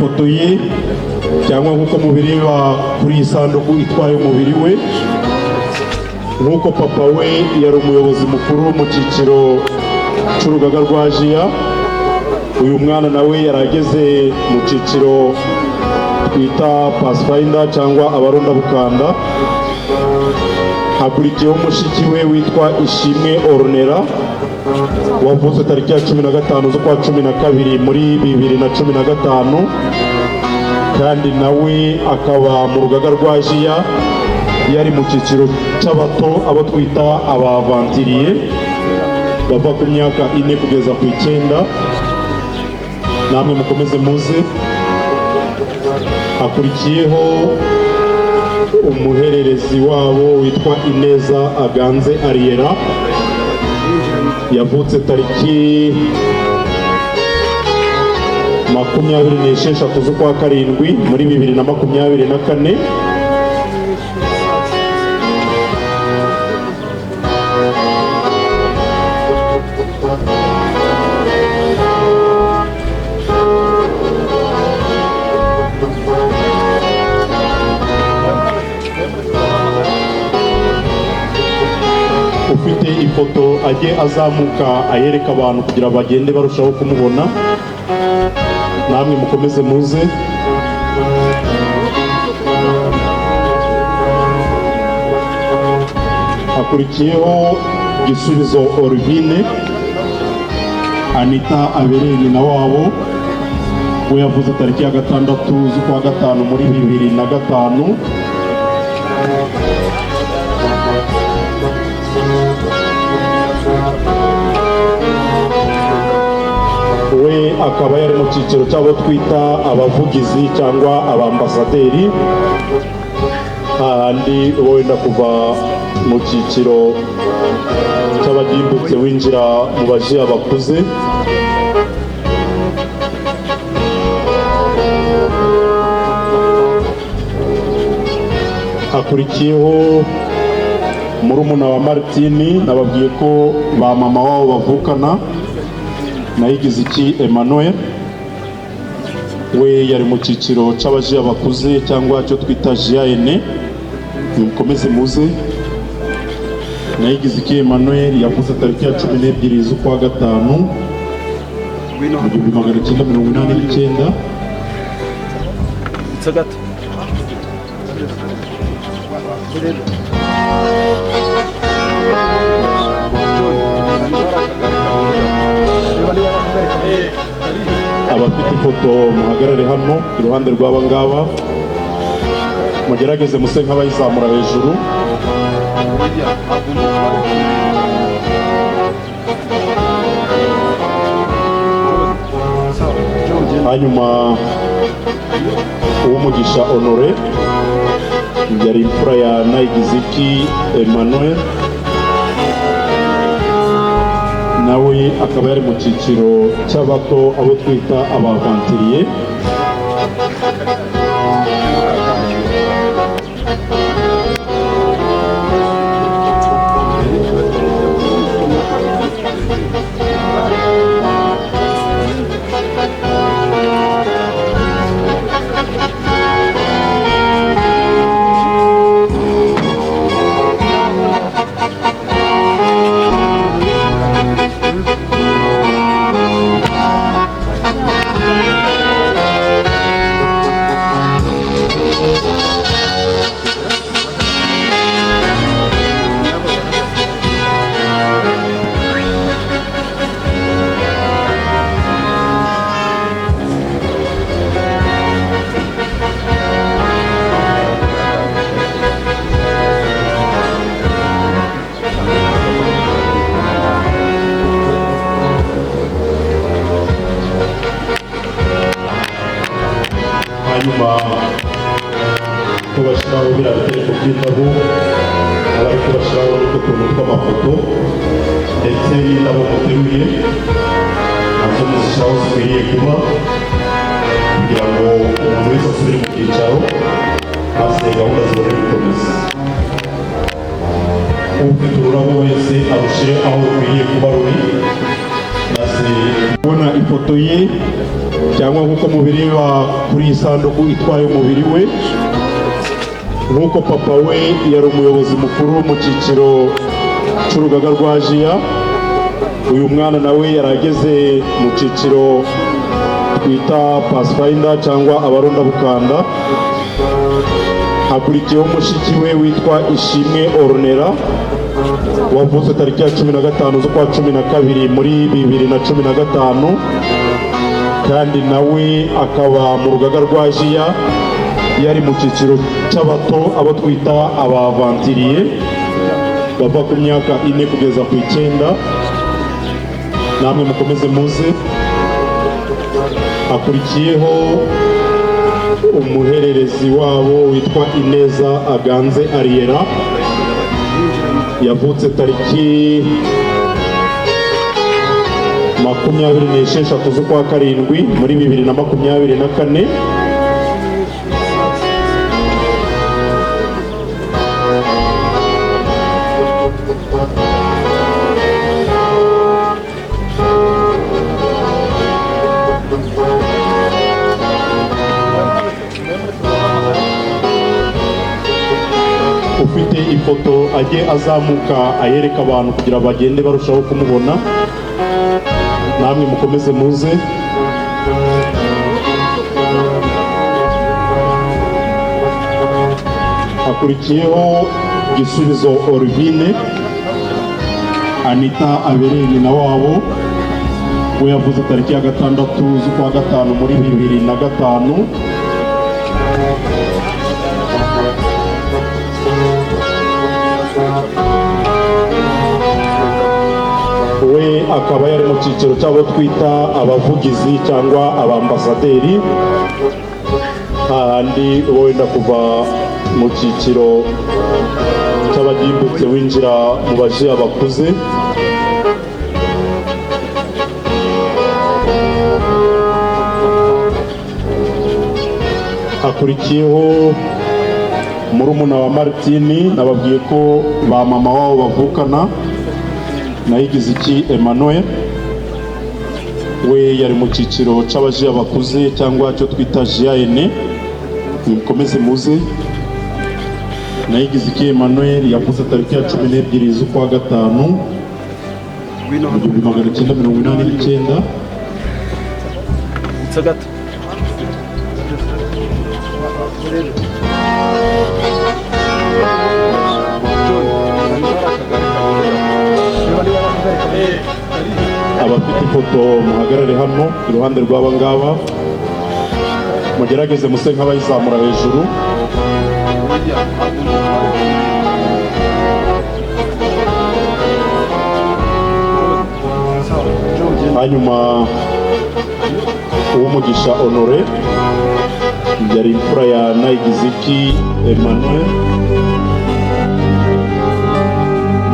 ifoto ye, cyangwa nk'uko mubireba kuri iyi sanduku itwaye umubiri we, nk'uko papa we yari umuyobozi mukuru mu cyiciro cy'urugaga rwa JIA, uyu mwana nawe yari ageze mu cyiciro twita Pathfinder cyangwa abarondabukanda. Hakurikiyeho mushiki we witwa Ishimwe Ornera, wavutse tariki ya 15 z'ukwa 12 muri 2015, kandi nawe akaba mu rugaga rwa JIA, yari mu cyiciro cy'abato, abo twita abavantiriye bava ku myaka 4 kugeza ku 9. Namwe mukomeze muze. Hakurikiyeho umuhererezi wabo witwa Ineza Aganze Ariera, yavutse tariki 26 z'ukwa karindwi muri 2024. Ufite ifoto ajye azamuka ayereka abantu kugira bagende barushaho kumubona. Namwe mukomeze muze. Hakurikiyeho Gisubizo Orvine Anita, abereye nyina wabo. We yavuze tariki ya 6 z'ukwa gatanu muri 2005. We akaba yari mu cyiciro cy'abo twita abavugizi cyangwa abambasaderi, hahandi uba wenda kuva mu cyiciro cy'abagimbutse winjira mu bajiya bakuze. Hakurikiyeho murumuna wa Martini, nababwiye ko ba mama wabo bavukana, Nayigiziki Emmanuel. We yari mu cyiciro cy'abajiya bakuze cyangwa cyo twita JIA. Mukomeze muze. Nayigiziki Emmanuel yavuze tariki ya 12 z'ukwa gatanu mu 1989. Gato. Abafite ifoto muhagarare hano iruhande rw'aba ngaba, mugerageze muse nk'abayizamura hejuru. Hanyuma Uwumugisha Honore yari imfura ya Nayigiziki Emmanuel, nawe akaba yari mu cyiciro cy'abato, abo twita abavantiriye. Hanyuma ko bashyiraho biriya bitereko by'indabo, abari kubashyiraho n'utwo tuntu tw'amafoto ndetse n'indabo muteruye nazo muzishyiraho zikwiriye kuba, kugira ngo umuntu wese asubire mu cyicaro, maze gahunda zibone gukomeza. Ufite ururabo wese arushyire aho rukwiriye kuba ruri, maze kubona ifoto ye. Cyangwa nk'uko mubireba kuri iyi sanduku itwaye umubiri we, nk'uko papa we yari umuyobozi mukuru mu cyiciro cy'urugaga rwa JIA, uyu mwana nawe yari ageze mu cyiciro twita Pathfinder cyangwa abarondabukanda. Hakurikiyeho mushiki we witwa Ishimwe Ornera, wavutse tariki ya 15 z'ukwa 12 muri 2015, kandi nawe akaba mu rugaga rwa JIA, yari mu cyiciro cy'abato, abo twita abavantiriye, bava ku myaka 4 kugeza ku 9. Namwe mukomeze muze. Hakurikiyeho umuhererezi wabo witwa Ineza Aganze Ariera, yavutse tariki 26 z'ukwa karindwi muri 2024. Ufite ifoto ajye azamuka ayereka abantu kugira bagende barushaho kumubona. Namwe mukomeze muze. Hakurikiyeho Gisubizo Orvine, Anita abereye nyina wabo. We yavuze tariki ya 6 z'ukwa gatanu muri 2005. We akaba yari mu cyiciro cy'abo twita abavugizi cyangwa abambasaderi, hahandi uba wenda kuva mu cyiciro cy'abagimbutse winjira mu bajiya bakuze. Hakurikiyeho murumuna wa Martini, nababwiye ko ba mama wabo bavukana, Nayigiziki Emmanuel. We yari mu cyiciro cy'abajiya bakuze cyangwa cyo twita JN. Mukomeze muze. Nayigiziki Emmanuel yavuze tariki ya 12 z'ukwa gatanu 1989. Gato. Abafite ifoto muhagarare hano iruhande rw'aba ngaba, mugerageze muse nk'abayizamura hejuru. Hanyuma Uwumugisha Honore yari imfura ya Nayigiziki Emmanuel,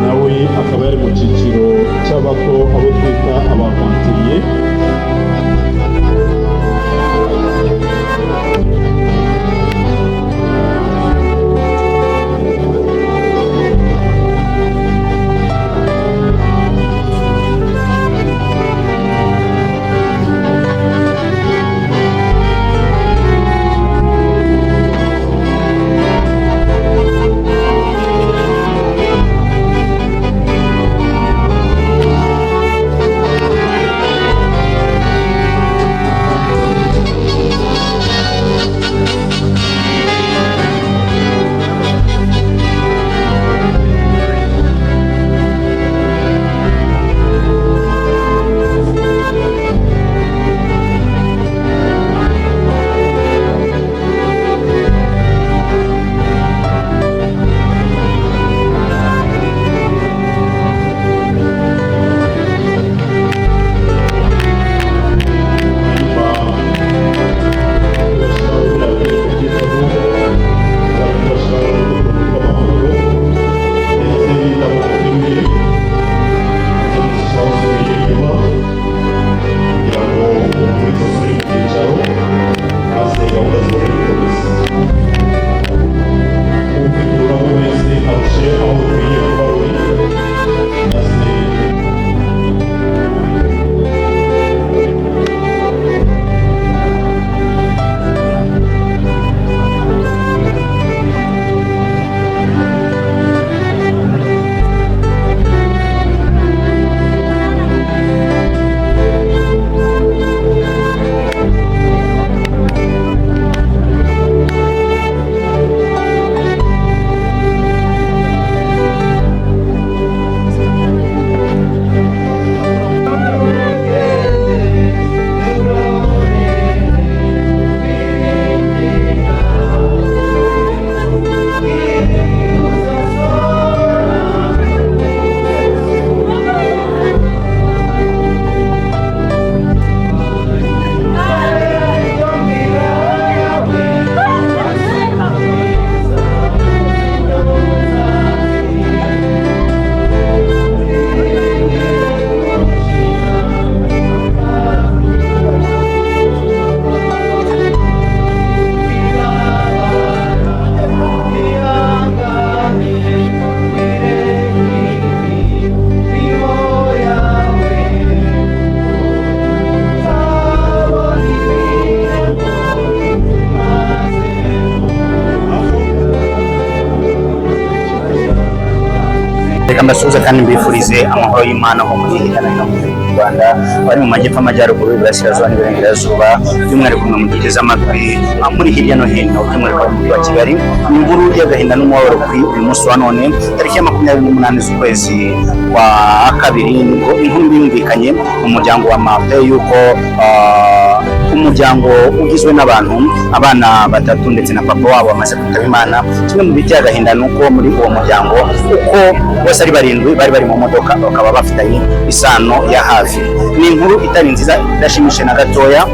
nawe akaba yari mu cyiciro cy'abato, abo twita abavantiriye. Reka mbasuhuze kandi mbifurize amahoro y'Imana ho muri hirya no hino mu gihugu cy'u Rwanda, bari mu majyepfo, amajyaruguru, iburasirazuba n'iburengerazuba, by'umwihariko mwe muduteze amatwi muri hirya no hino, by'umwihariko mu mujyi wa Kigali. Ni inkuru y'agahinda n'umubabaro kuri uyu munsi wa none, tariki ya 28 z'ukwezi kwa kabiri, nibwo inkuru yumvikanye mu muryango wa Martin yuko umuryango ugizwe n'abantu, abana batatu ndetse na papa wabo bamaze kwitaba Imana. Kimwe mu biteye agahinda ni uko muri uwo muryango uko bose ari barindwi bari bari mu modoka, bakaba bafitanye isano ya hafi. Ni inkuru itari nziza, idashimishije na gatoya.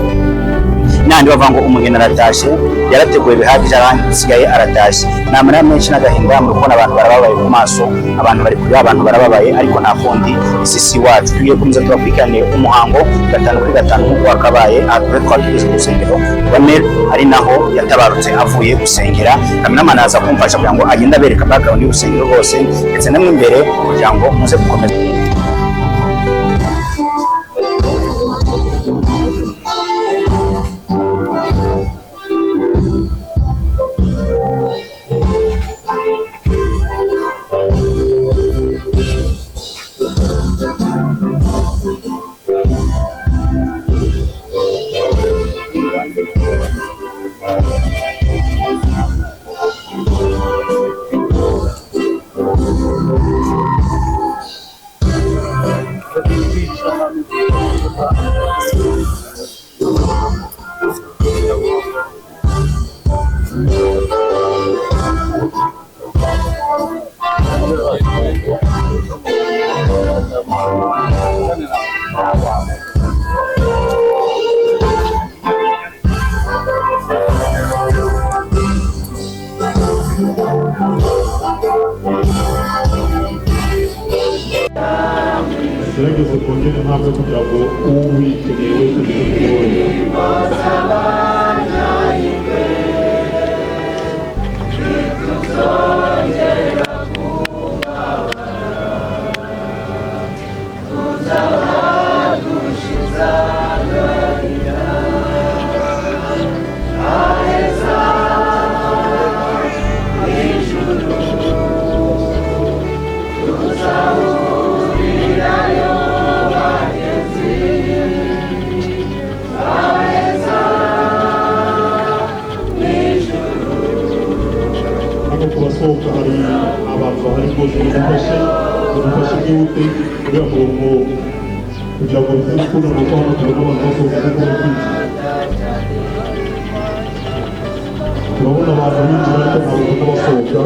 N'ahandi bavuga ngo umugeni aratashye, yarateguwe bihagije, ahasigaye aratashye. Ni amarira menshi n'agahinda, muri kubona abantu barababaye ku maso, abantu bari kurira, abantu barababaye, ariko nta kundi, isi si iwacu. Tugiye gukomeza tubakurikirane umuhango gatanu kuri gatanu nk'uko wakabaye. Aha twari twatugeze ku rusengero rwa Meri, ari naho yatabarutse avuye gusengera. Cameraman aza kumfasha kugira ngo agende abereka background y'urusengero rwose ndetse namwe imbere, kugira ngo muze gukomeza. Gerageze kongera intambwe kugira ngo uwikeneye wese bize kumworohera. Hano ku basohoka hari abantu bahari rwose, mudufashe, mudufashe mwihute uriya murongo kugira ngo bize gukunda, nuko hano tubona abantu basohoka kuko bari kwinjira. Turabona abantu binjira ariko ntabwo ubona basohoka.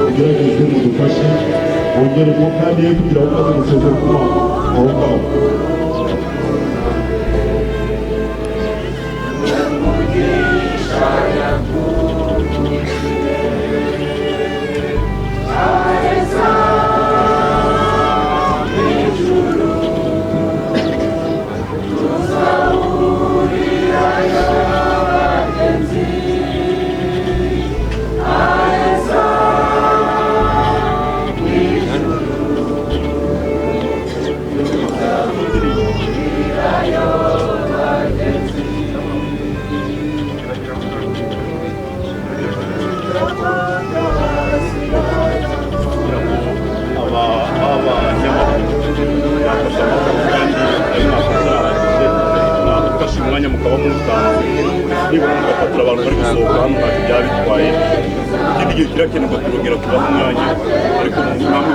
Mugerageze mudufashe bongeremo kandi ye kugira ngo maze gusezera ku mana aho ngaho. Kugira ngo aba abanyamakuru bafashe amakuru kandi ayo makosa arahagije, mwafashe umwanya mukaba mutanze nibura mugafatira abantu bari gusohoka hano, ntacyo byaba bitwaye. Ikindi gihe kirakenerwa turongera tubaha umwanya, ariko namwe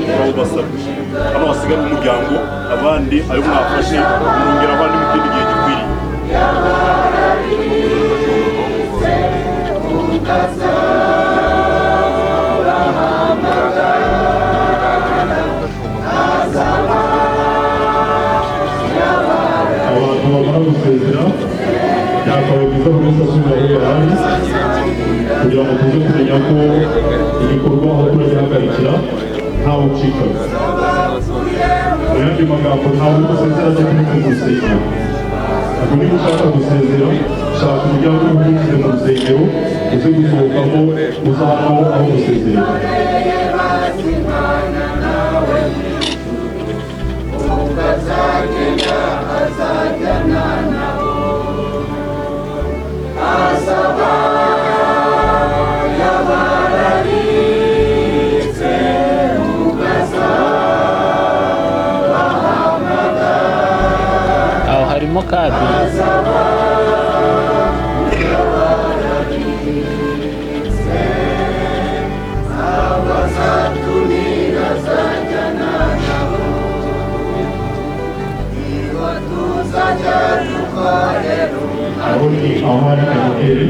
murawubasabye. Hano hasigara umuryango, abandi ayo mwafashe murongera abandi mu kindi gihe gikwiriye. Abantu bamara gusezera byakabaye byiza buri wese asubira aho yari ari, kugira ngo tuze kumenya ko igikorwa aho turagihagarikira ntawe ucikaga. Mu yandi magambo, ntawe uri gusezera ajya kuri mu rusengero. Ubwo niba ushaka gusezera, shaka umuryango winjize mu rusengero, uze gusohokamo uza hano aho gusezerera. Makabi. Aho ni aho hari hoteli.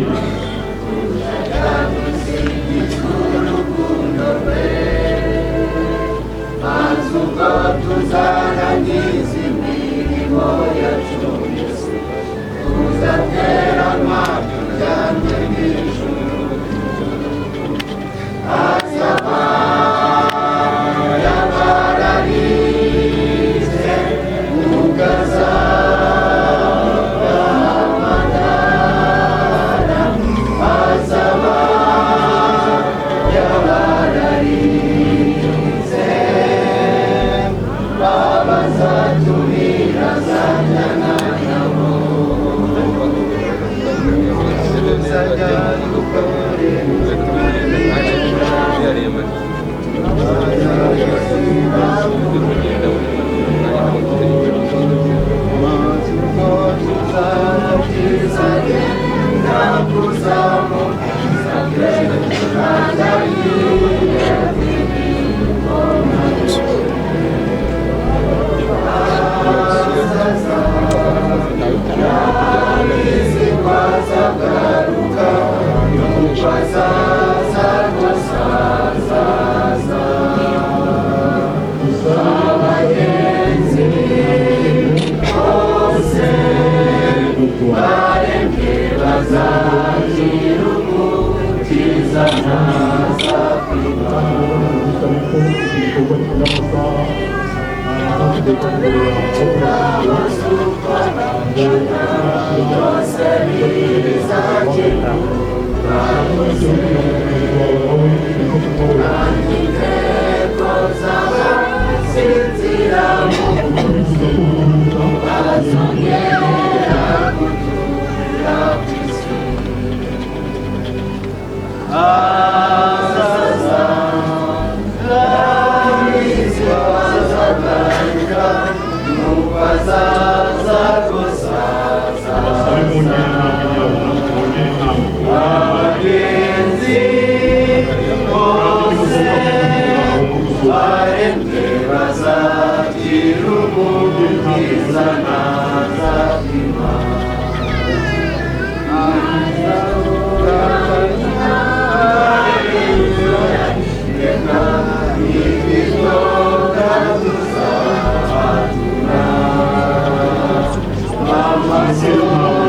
Basabe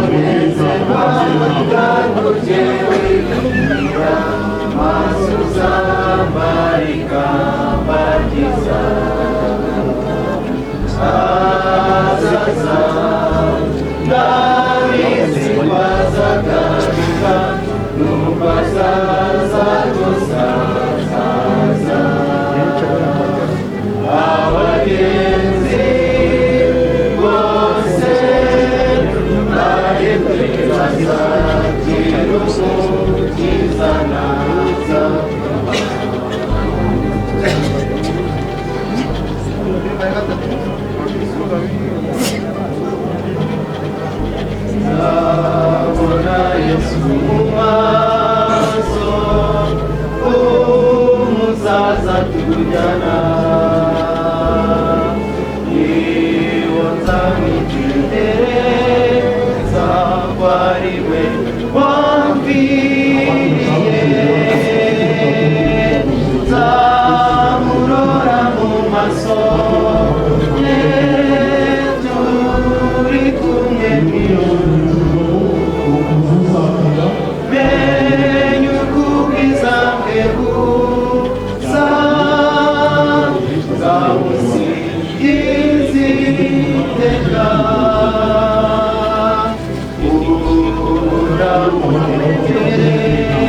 mwongere intambwe nyabuna, mwongere intambwe.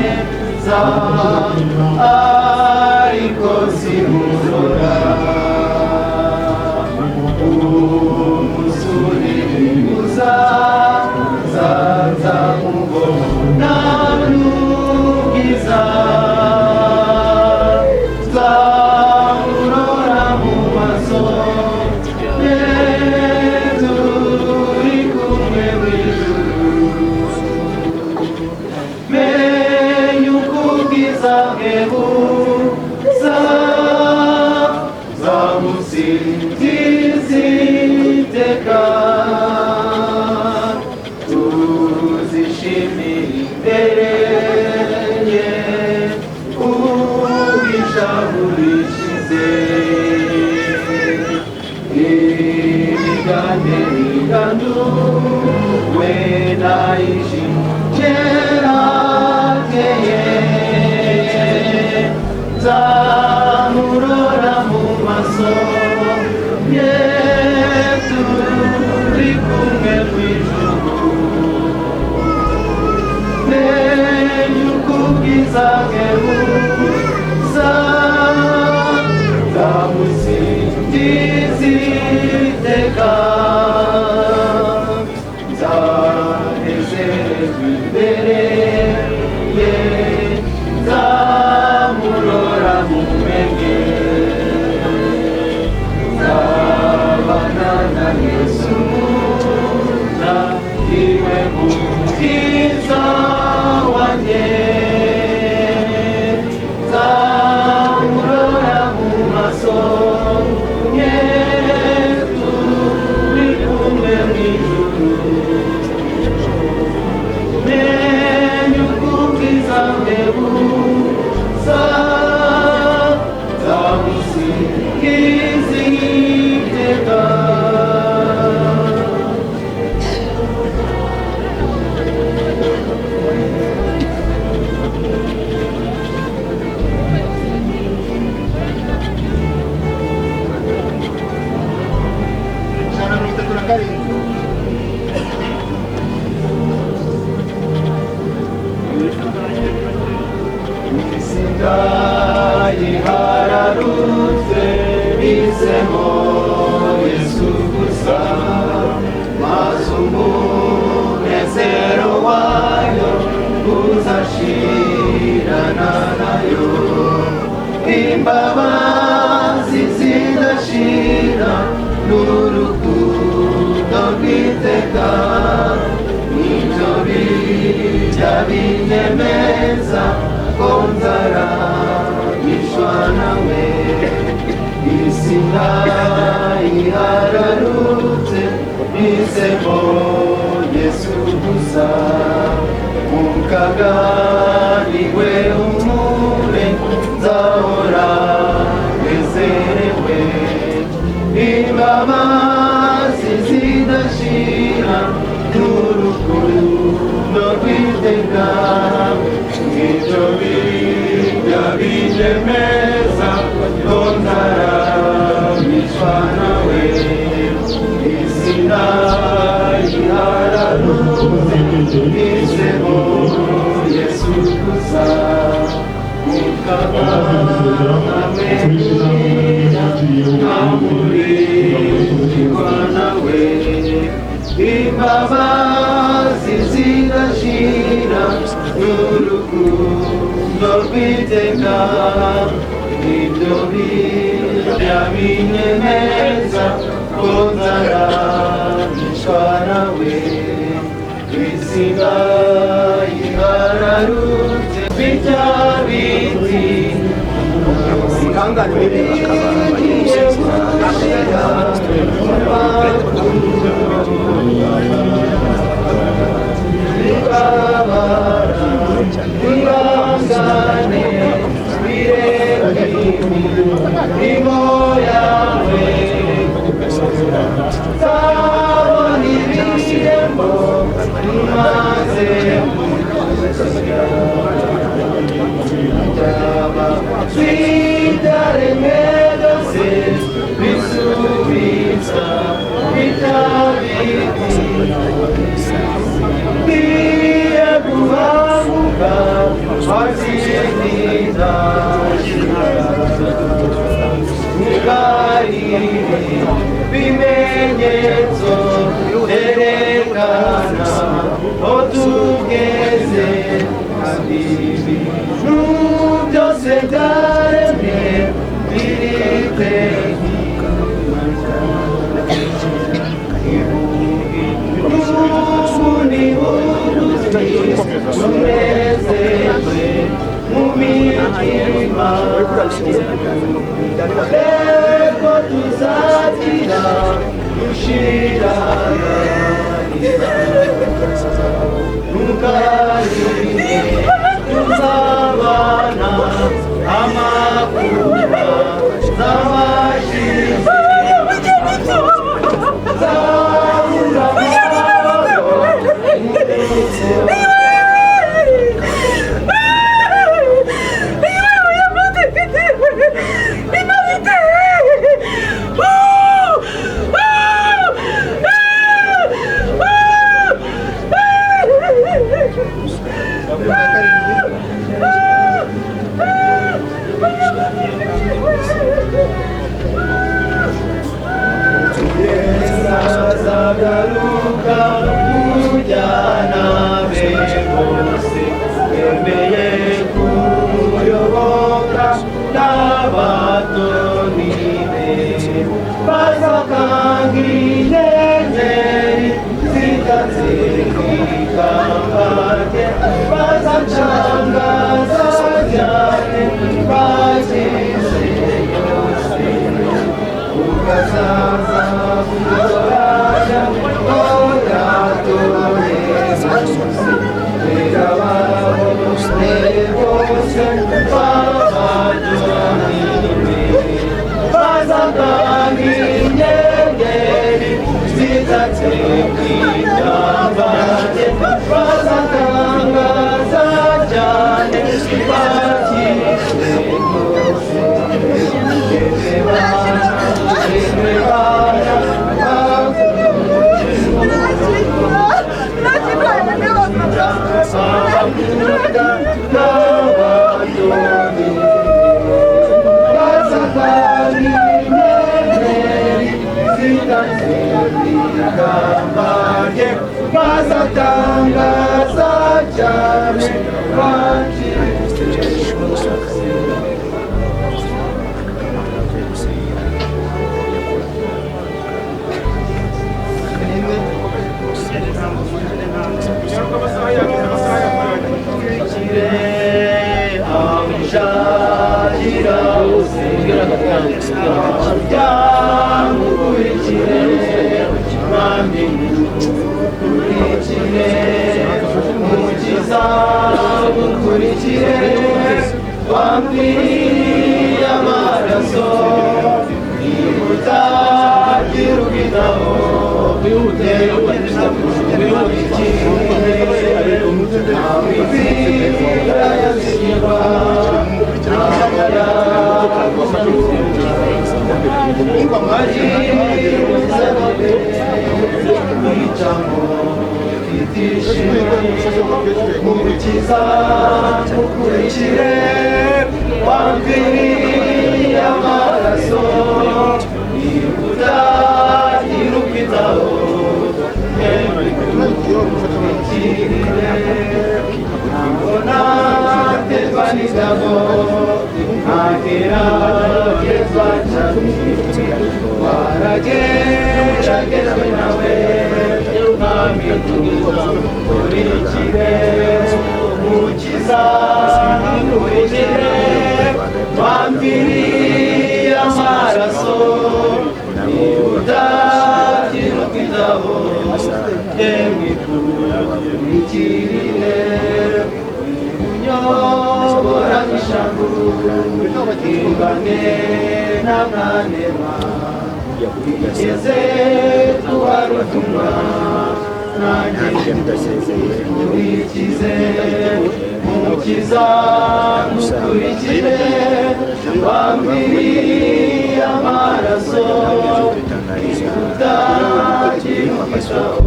Ubwiza bwe buza nzamusingiza iteka, tuzishimira imbere ye ubishavu bishize. Imigande iganduwe nayishimye, nzamurora mu maso ye turi kumwe mu ijuru, menye uko ubwiza bwe buza, nzamusingiza iteka, nzanezererwa imbere ye, nzamurora mumenye, nzabana na Yesu na iwe mukiza wanjye, nzamurora mu maso ye turi kumwe mu ijuru, menye uko ubwiza bwe buza, nzamusingiza iteka. 137. Sindayihararutse bisemo Yesu gusa, maze umunezero wayo uzashirana nayo, imbabazi zidashira n'urukundo rw'iteka, nibyo bijya binyemeza ko nzaragishwa nawe. Isi ntayihararutse bisemo Yesu gusa, mu kaga niwe umure nzahora nezerewe, imbabazi zidashira n'urukundo rw'iteka, nibyo bijya binyemeza ko nzaragishwa nawe. Isi ntayihararutse bisemo Yesu gusa, mu kaga nkamurikirwa nawe, imbabazi zidashira n'urukundo rw'iteka, nibyo bijya binyemeza ko nzaragishwa nawe. Isi ntayihararutse bijya biti Bakaba bagiye gusezera Ibangane imirimo yawe, nzabona ibihembo maze byaremwe byose bisubiza bitabiti ngiye guhaguka wazinida ntibarire bimenyetso byerekana aho tugeze, kandi ibintu byose byaremwe biriteguye. Ubu ni bugufi tunezerwe. mu mitima Leko tuzakira dushira Ntukarire tuzabana amakuba z'abashize Zabura Azagaruka kujyana be bose bemeye kuyoboka n'abatoni be bazakanga inyenyeri zitatse ikambage bazacangaza cyane bakize yose ukazaza kutoranya Bazatangaza cyane bakize bose. Mukiza mukurikire wamviriye amaraso utagira ukwitaho mukurikire naterwa n'ingabo ntageragezwa cyane warageragejwe nawe mwami nkurikire mukiza nkurikire wamviriye amaraso utagira ukwitaho yemwe nkurikire unyobora ishavu ingane n'amanema igeze tuwarutuma nanjye nkurikize mukiza nkurikire wamviriye amaraso utagira ukwitaho.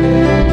Yeah.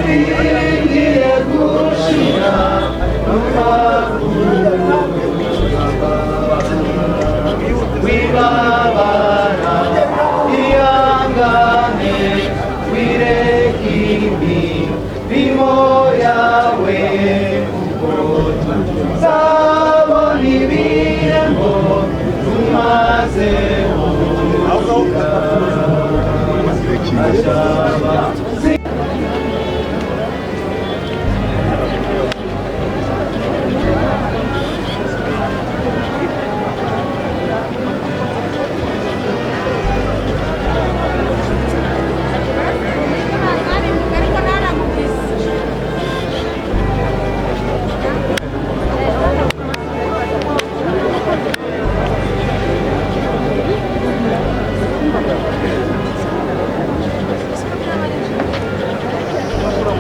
Zigiye gushira wibabara ihangane wireke imirimo yawe kuko tuzabona ibihembo tumaze.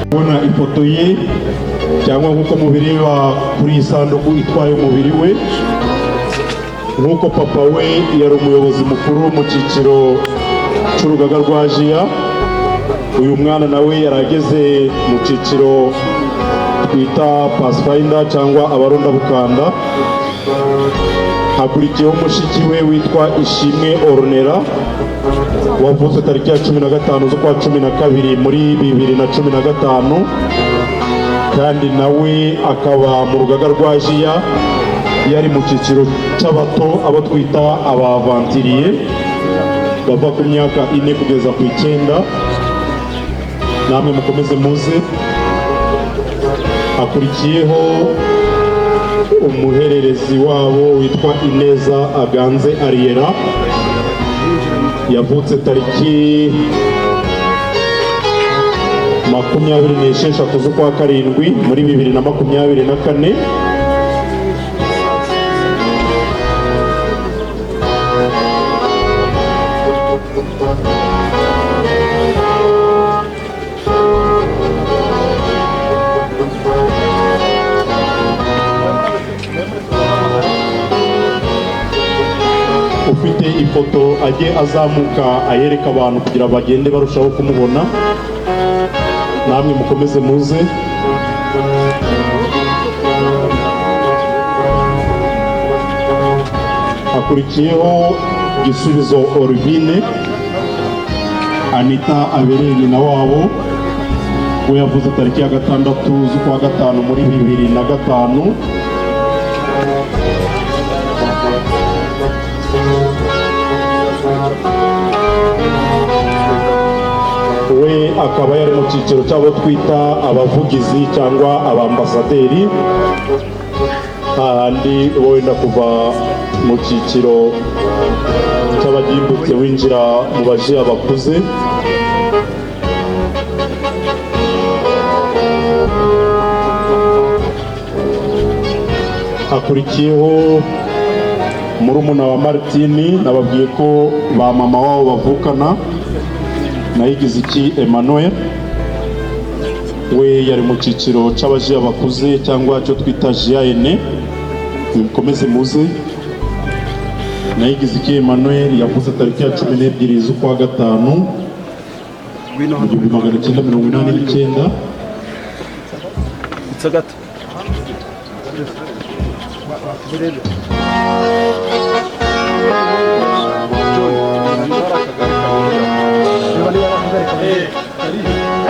Kubona ifoto ye cyangwa nk'uko mubireba kuri iyi sanduku itwaye umubiri we, nk'uko papa we yari umuyobozi mukuru mu cyiciro cy'urugaga rwa jiya, uyu mwana nawe yari ageze mu cyiciro twita pathfinder cyangwa abarondabukanda. Hakurikiyeho mushiki we witwa Ishimwe Ornera, wavutse tariki ya 15 z'ukwa 12 muri 2015, kandi nawe akaba mu rugaga rwa jiya, yari mu cyiciro cy'abato, abo twita abavantiriye bava ku myaka 4 kugeza ku 9. Namwe mukomeze muze. Hakurikiyeho umuhererezi wabo witwa Ineza Aganze Ariera, yavutse tariki 26 z'ukwa karindwi muri 2024. Ufite ifoto ajye azamuka ayereka abantu kugira bagende barushaho kumubona. Namwe mukomeze muze. Hakurikiyeho Gisubizo Orvine Anita abereye nyina wabo, we yavuze tariki ya 6 z'ukwa gatanu muri 2005. We akaba yari mu cyiciro cy'abo twita abavugizi cyangwa abambasaderi, hahandi wenda kuva mu cyiciro cy'abagimbutse winjira mu bajiya bakuze. Hakurikiyeho murumuna wa Martini, nababwiye ko ba mama wabo bavukana, Nayigiziki Emmanuel, we yari mu cyiciro cy'abajiya bakuze cyangwa cyo twita JN. Mukomeze muze. Nayigiziki Emmanuel yavuze tariki ya 12 z'ukwa gatanu 1989.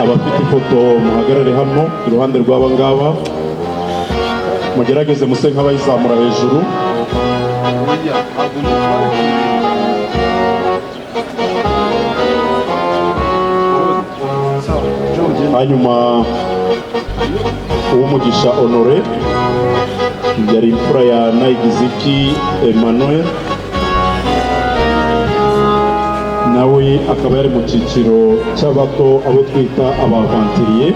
Abafite ifoto muhagarare hano iruhande rw'aba ngaba, mugerageze muse nk'abayizamura hejuru. Hanyuma Uwumugisha Honore yari imfura ya Nayigiziki Emmanuel, nawe akaba yari mu cyiciro cy'abato, abo twita abavantiriye.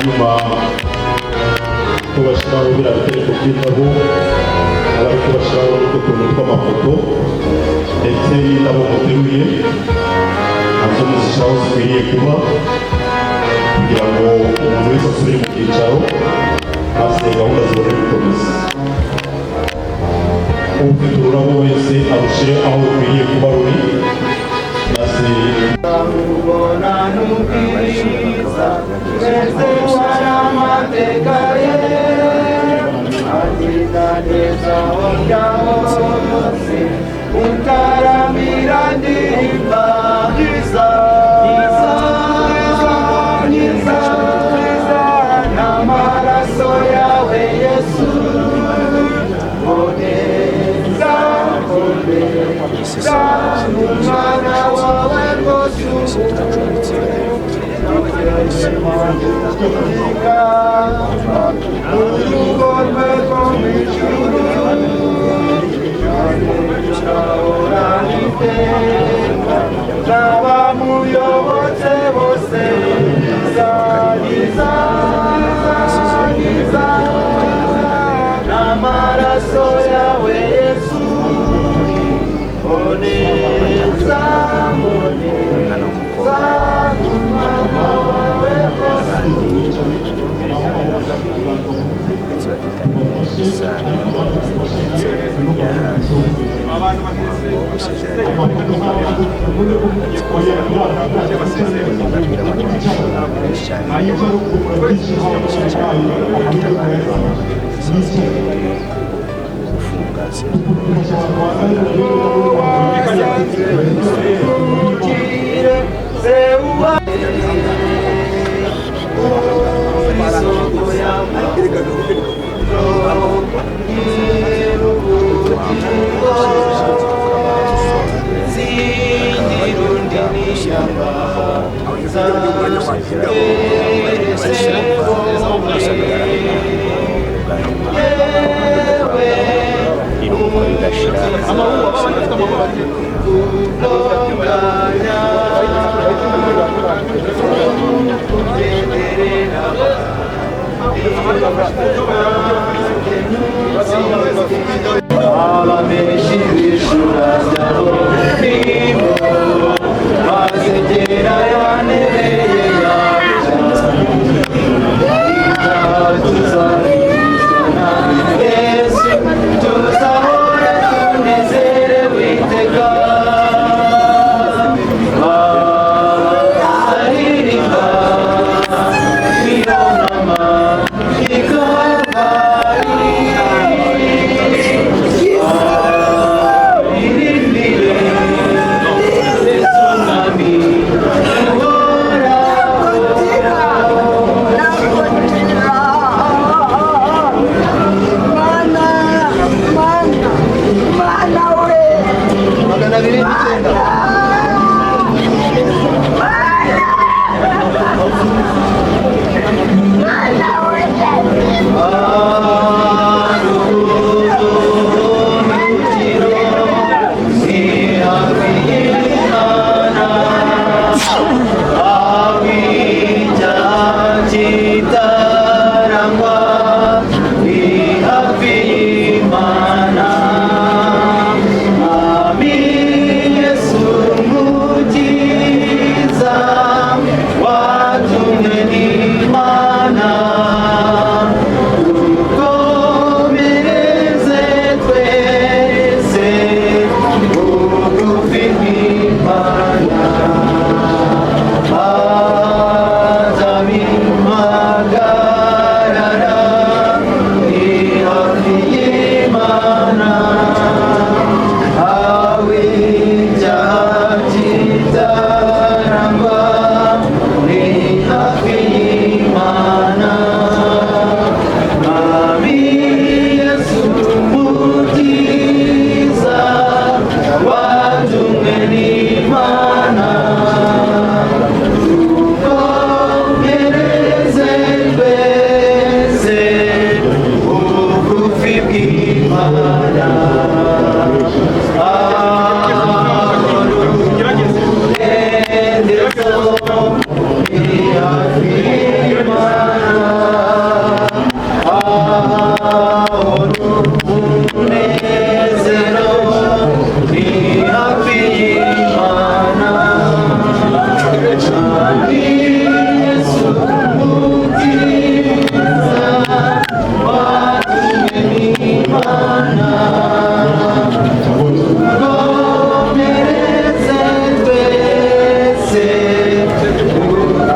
Hanyuma ko bashyiraho biriya bitereko by'indabo, abari kubashyiraho n'utwo tuntu tw'amafoto ndetse n'indabo muteruye nazo muzishyiraho zikwiriye kuba, kugira ngo umuntu wese asubire mu byicaro, maze gahunda zibone gukomeza. Ufite ururabo wese arushyire aho rukwiriye kuba ruri, maze Ubona n'ubwiza nezerwa n'amateka ye, agenda neza aho njya hose, utaramira ndirimba nkiza, nkiza, nkiza, nkiza n'amaraso yawe Yesu, boneza, boneza umwana wawe rwose. Urugo rwe rwo mu ijuru ahorana iteka n'abamuyobotse bose. Nkiza, nkiza, nkiza n'amaraso yawe Yesu, boneza, boneza umwana wawe rwose. Ndetse bafitanye isano ndetse ya hafi wo gusezeranya, benshi cyane cyane gufunga. Iruhuko ridashira. Abameshi b'ijura byabo nimo bazegera yanereye Yesu, tuzahora tunezerewe iteka, bazaririmba iyo nama.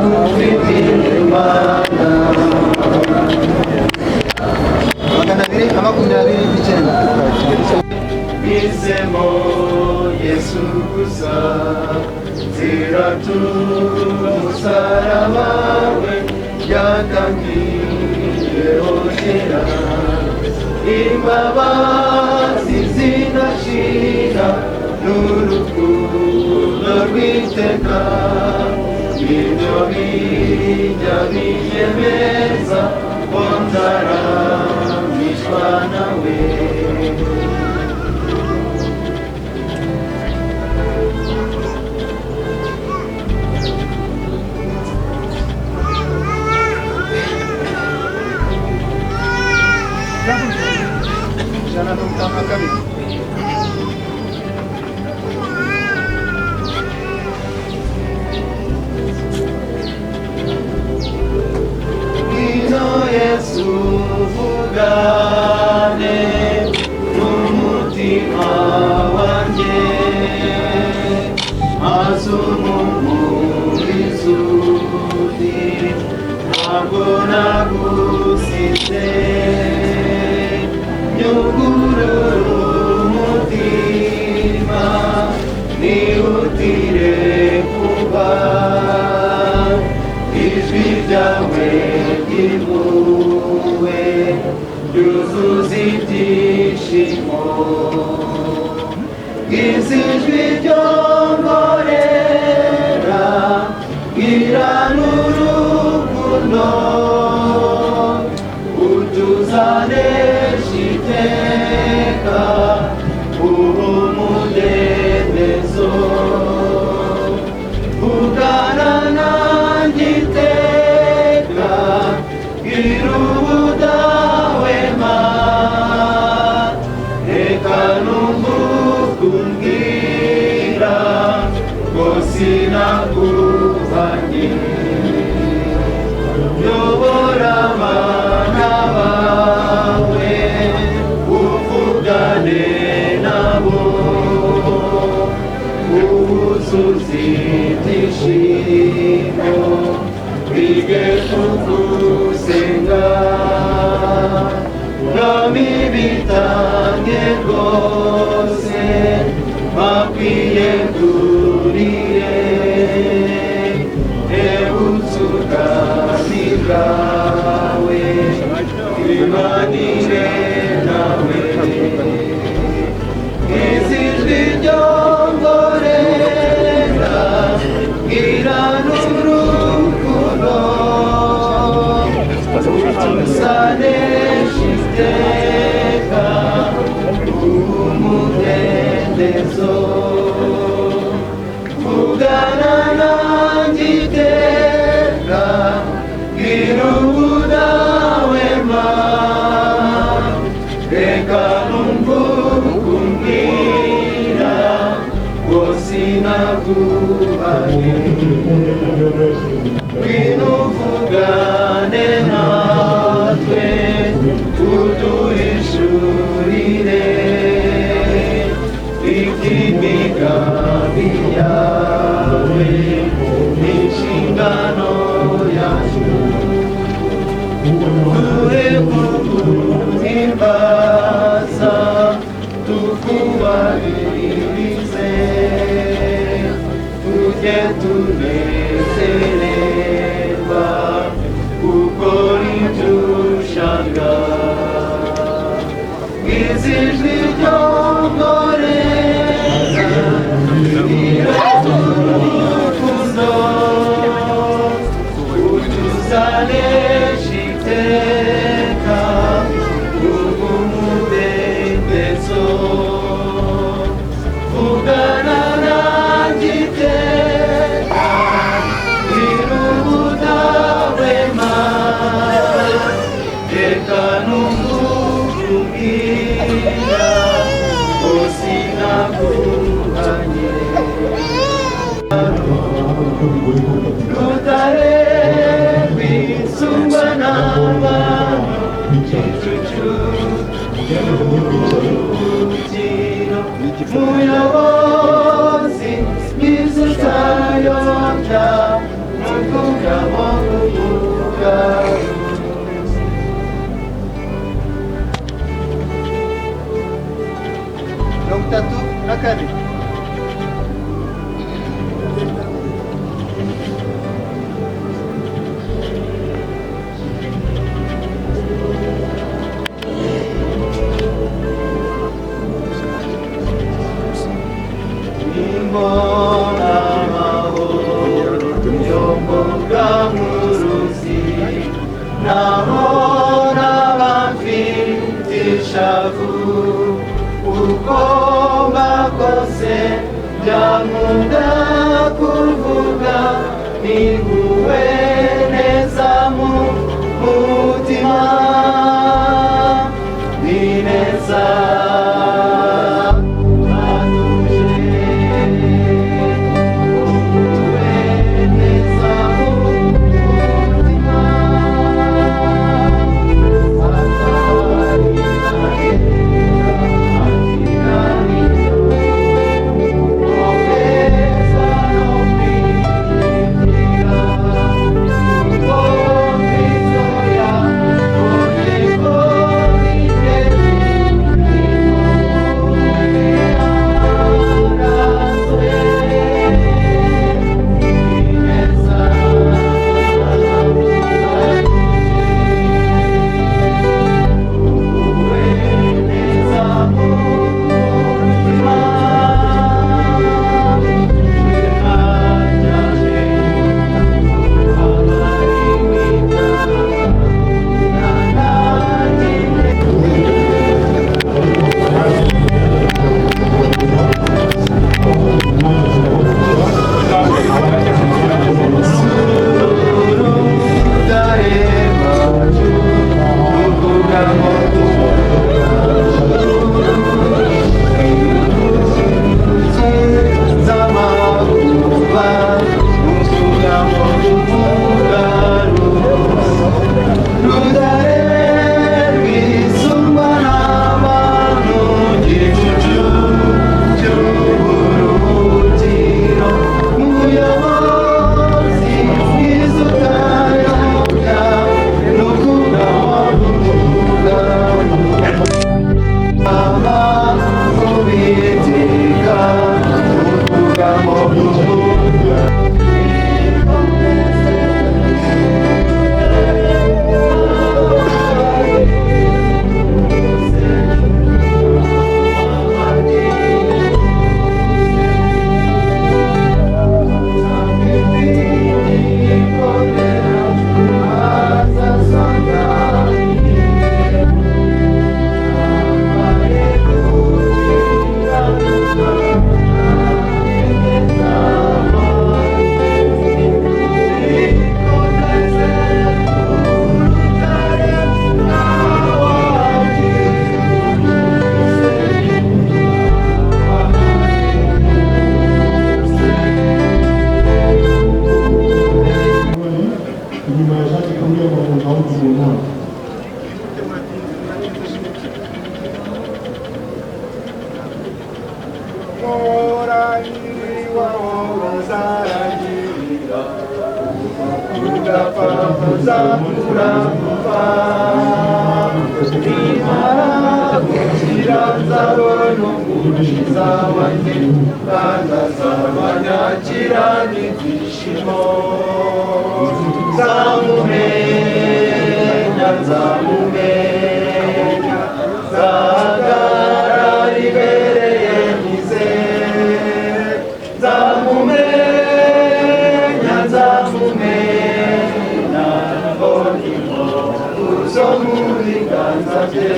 Dufite Imana. 229. Bizemo Yesu gusa, ziratu umusaraba we yatangiyeho kera, imbabazi zidashira n'urukundo rw'iteka, ibyo bijya binyemeza ko nzaramishwa nawe. 152. Ngwino Yesu uvugane n'umutima wanjye, maze umuhumurize uti ntabwo nagusize, nyugurure umutima nihutire kuba ijwi ryawe ry'impuhwe ryuzuza ibyishimo, bwiza ijwi ryongorera bwira n'urukundo, utuzanesha iteka ubu umudendezo, vugana nanjye iteka bwira ubudahwema, reka numve umbwira ngo sinakuvanye, yobora abana bawe uvugane nabo, uzuze ibyishimo bige kugusenga, mwami bitange rwose bakwiyegurire, ebutse ubwami bwawe twibanire nawe, ijwi ryongorera bwira n'urukundo, usanesha iteka umudendezo, vugana nanjye iteka bwira ubudahwema, reka numve umbwira ngo sinaguhaye, ngwino uvugane natwe uduhishurire iby'imigambi yawe n'inshingano yacu, duhe kuguhimbaza tukubahirize, tujye tunezererwa gukora ibyo ushaka, ijwi ryongorera urukundo, utuzanesha iteka. Noga nk'uruzi naho n'abamfite ishavu uko mbakose byankunda kuvuga niguwe neza mu mutima ni neza atuje uguwe neza mu mutima Inyuma ya Jacques Kuria ngo ntawundi muntu. Nzamumenya, nzamumenya, nzahagarara imbere ye nizere. Nzamumenya, nzamumenya, mbona inkovu zo mu biganza bye.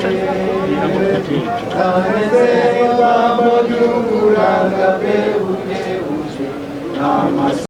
Nzameze nk'uburanga bwe buhebuje n'amaso.